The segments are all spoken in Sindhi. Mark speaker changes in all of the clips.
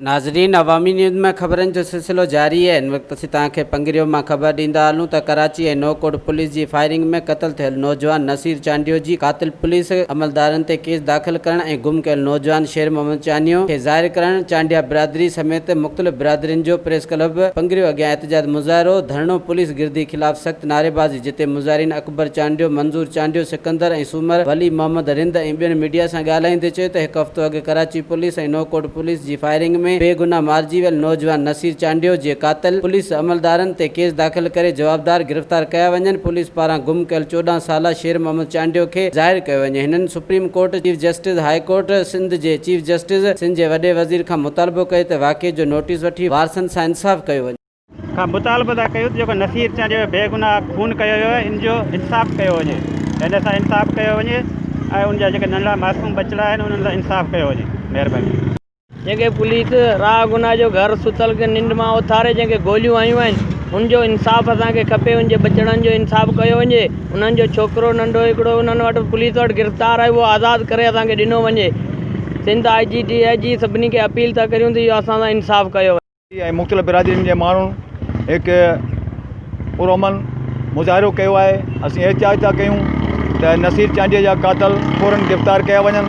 Speaker 1: ناظرين عوامي نيوز ۾ خبرن جو سلسلو جاري آهي هن وقت اسين توهان کي پنگريو مان خبر ڏيندا هلون ته ڪراچي ۽ نوڪوٽ پوليس جي فائرنگ ۾ قتل ٿيل نوجوان نصير چانڊيو جي قاتل پوليس عملدارن تي ڪيس داخل ڪرڻ ۽ گم ڪيل نوجوان شير محمد چانيو کي ظاهر ڪرڻ چانڊيا برادري سميت مختلف برادرين جو پريس ڪلب پنگريو اڳيان احتجاج مظاهرو ڌرڻو پوليس گردي خلاف سخت نعريبازي جتي مظاهرين اڪبر چانڊيو، منظور چانڊيو، سڪندر ۽ سومر، ولي محمد رند ۽ ٻين ميڊيا سان ڳالهائيندي چيو ته هڪ هفتو اڳ ڪراچي پوليس ۽ نوڪوٽ پوليس جي فائرنگ ۾ بي گناهه مارجي ويل نوجوان نصير چانڊيو جي قاتل پوليس عملدارن تي ڪيس داخل ڪري جوابدار گرفتار ڪيا وڃن، پوليس پاران گم ڪيل 14 سالا شير محمد چانڊيو کي ظاهر ڪيو وڃي، هنن supreme court, chief justice high court Sindh جي چيف جسٽس، سنڌ جي وڏي وزير کان مطالبو ڪيو ته واقعي جو نوٽيس وٺي وارثن سان انصاف ڪيو وڃي.
Speaker 2: کان مطالبو ٿا ڪيون ته جيڪو نصير چانڊيو جو بيگناهه خون ڪيو ويو آهي ان جو انصاف ڪيو وڃي هن سان انصاف ڪيو وڃي ۽ ان جا جيڪي ننڍڙا معصوم ٻچڙا آهن انهن سان انصاف ڪيو وڃي مهرباني.
Speaker 3: جنهن کي پوليس راء گناهه جو گهر ستل کي ننڊ مان اٿاري جنهن کي گوليون هنيون آهن ان جو انصاف اسان کي کپي ان جي ٻچڙن جو انصاف ڪيو وڃي انهن جو ڇوڪرو ننڍو هڪڙو انهن وٽ پوليس وٽ گرفتار آهي اهو آزاد ڪري اسان کي ڏنو وڃي سنڌ آء جي ڊي I جي سڀني کي اپيل ٿا ڪريون ته اهو اسان سان انصاف ڪيو وڃي.
Speaker 4: ۽ مختلف برادرين جي ماڻهن هڪ پرامن مظاهرو ڪيو آهي اسين احتجاج ٿا ڪيون ته نصير چانڊيي جا قاتل فورن گرفتار ڪيا وڃن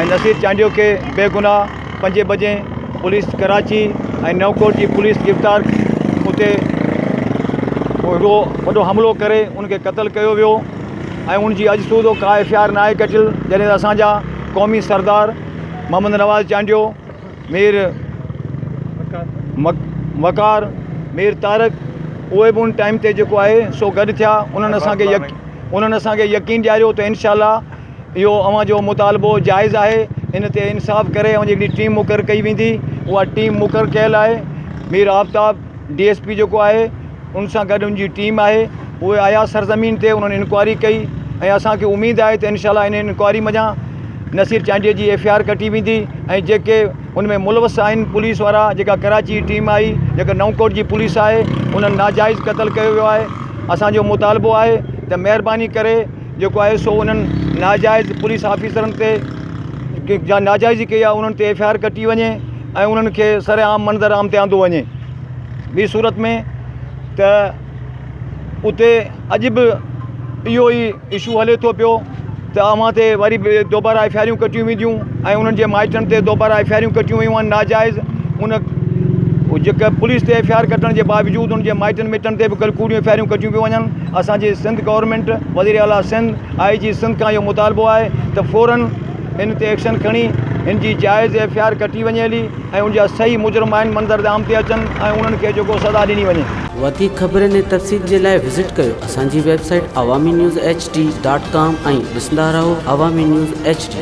Speaker 4: ۽ نصير چانڊيو کي بيگناهه پنجين بجي پوليس ڪراچي ۽ نئوڪوٽ جي پوليس گرفتار اتي هڪڙو وڏو حملو ڪري ان کي قتل ڪيو ويو ۽ ان جي اڄ سوڌو ڪا ايف I R ناهي ڪٽيل جڏهن ته اسانجا قومي سردار محمد نواز چانڊيو مير وقار، مير طارق اهي به ان ٽائيم تي جيڪو آهي سو گڏ ٿيا انهن اسان کي انهن اسان کي يقين ڏياريو ته انشاء الله اهو اوهان جو مطالبو جائز آهي ان تي انصاف ڪري اوهان جي هڪڙي ٽيم مقرر ڪئي ويندي اها ٽيم مقرر ڪيل آهي Mir Aftab D S P جيڪو آهي ان سان گڏ ان جي ٽيم آهي اهي آيا سرزمين تي انهن انڪوائري ڪئي ۽ اسان کي اميد آهي ته انشاء الله ان انڪوائري منجهان نصير چانڊيي جي ايف I R ڪٽي ويندي ۽ جيڪي ان ۾ ملوث آهن پوليس وارا جيڪا ڪراچي جي ٽيم آئي جيڪا نئون ڪوٽ جي پوليس آهي انهن ناجائز قتل ڪيو ويو آهي اسان جو مطالبو آهي ته مهرباني ڪري جيڪو آهي سو انهن ناجائز پوليس آفيسرن تي جا ناجائزي ڪئي آهي انهن تي ايف I R ڪٽي وڃي ۽ انهن کي سر عام منظر عام تي آندو وڃي ٻي صورت ۾ ته اتي اڄ به اهو ئي اشو هلي ٿو پيو ته اوهان تي وري به دوباره ايف I آريون ڪٽيون وينديون ۽ انهن جي مائٽن تي دوباره ايف I آريون ڪٽيون ويون آهن ناجائز ان جيڪا پوليس تي ايف I R ڪٽڻ جي باوجود ان جي مائٽن مٽن تي به ڪل ڪوڙيون ايف I آريون ڪٽيون پيون وڃن اسانجي سنڌ گورنمينٽ وزير اعليٰ سنڌ آء جي سنڌ کان اهو مطالبو آهي ته فورن ان تي ايڪشن کڻي ان جي جائز ايف I R ڪٽي وڃي هلي ۽ ان جا صحيح مجرم آهن منظر عام تي اچن ۽ انهن کي جيڪو سزا ڏني وڃي.
Speaker 1: وڌيڪ خبرن ۽ تفصيل جي لاء وزٽ ڪيو اسان جي website Awami news H D dot com ۽ ڏسندا رهو عوامي نيوز ايڇ ڊي.